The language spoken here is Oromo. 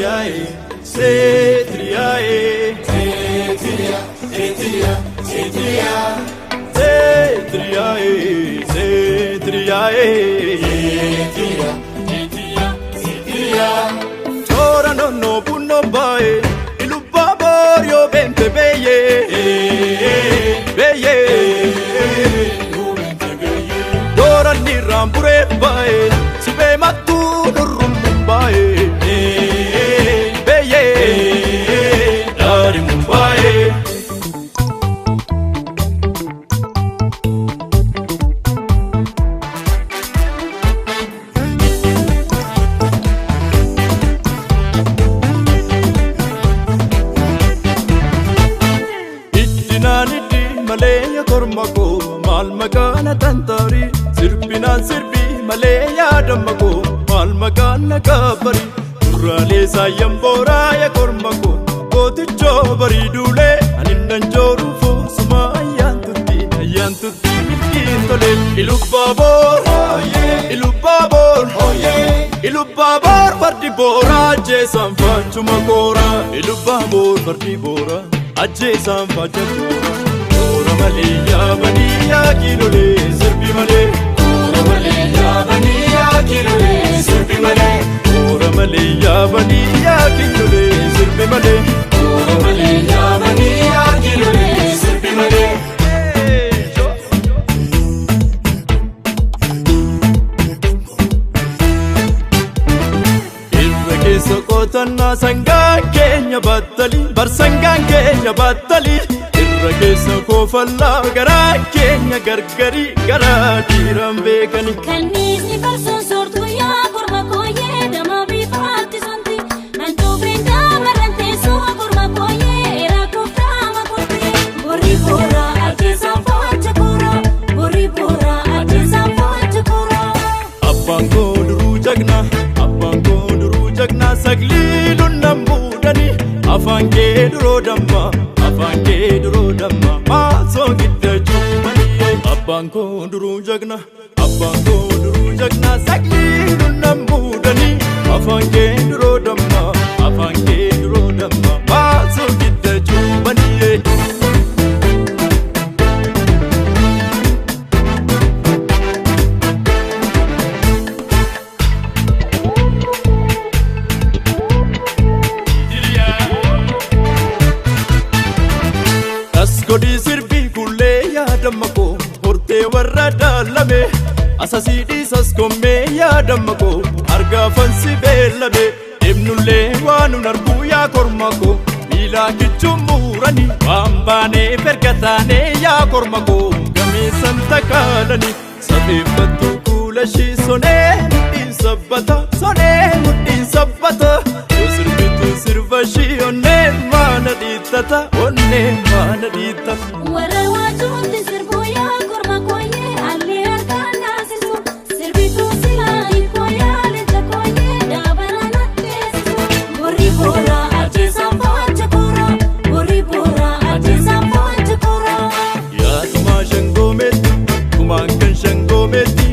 Seetriyaa'e seetriyaa'e Seetiriya seetiriya seetiriya seetriyaa'e seetriyaa'e. Seetiriya seetiriya seetiriya. Toora nonno bunno baa'e ilubbaa booryoo beente beeyee beeyee. Dooranni raamburee baa'e sibee mattuu nurrummuun baa'e beeyee daarimuun baa'e. Iddinaan iddi malee yaa korma koo maal maqaan tantaari sirbinaan sirbi malee yaadamma koo maal maqaan na kabbari duraalee saayyan booraa yaa korma koo gootichoo barii duulee ani nan jooru foosuma ayyaantutti ayyaantutti milkiin tole Ilubbaabor Ilubbaabor Ilubbaabor fardi booraa ajjeesaan faachuma kooraa Ilubbaabor fardi booraa ajjeesaan faacha kooraa Koora malee yaabanii yaa kiilolee sirbi malee Koora malee yaabanii yaa kiilolee sirbi malee. Koora malee yaabanii yaa kiilolee sirbi malee. Koora malee yaabanii yaa kiilolee sirbi malee. Irra keessa qotannaa sangaan keenya battalii barsangaan keenya battalii irra keessa koofallaa garaa keenya gargarii garaa dhiiraan beekanii. Kanniisni farsoon soortuu yaa korma kooyee dama bifaatti sonti. Mantuufiin daamarran teessoo korma kooyee rakkoo kurti. Borii booraa ajjeesaan fo'acha koora. Borii booraa ajjeesaan fo'acha koora. Abbaan koo duruu jagna abbaan koo duruu jagna sagliiluun nan buudhani afaan kee duroo damma afaan kee duroo damma maasoo gidda cuubbanii. Abbaan koo duruu jagna abbaan koo duruu jagna sagliiluun nan buudhani afaan kee duroo damma afaan kee duroo damma maasoo gidda cuubbanii. As godhi sirbii kullee yaadamma koo hortee warra daalame asasii dhiisas kommee yaadamma koo argaafan si beellame deemnullee waan nun arguu yaa korma koo miilaa kichuun muurani waan baaneef erga taanee yaa korma koo gameessan takaalani safeeffattu kuula ishii sonee mudhiin sabbata sonee mudhiin sabbata yoo sirbitu sirba ishii onnee maana dhiittata onnee maana dhiittata. Warra waajuutti sirbuu yaa korma kooyee allee harkaan naasisu. Sirbituu silaa hiikoo yaa leenca kooyee daabara na teessisu. Borii booraa ajjeesaan fo'acha koora. Borii booraa ajjeesaan fo'acha koora. Yaa tumaa shangoometti tumaan kan shangoometti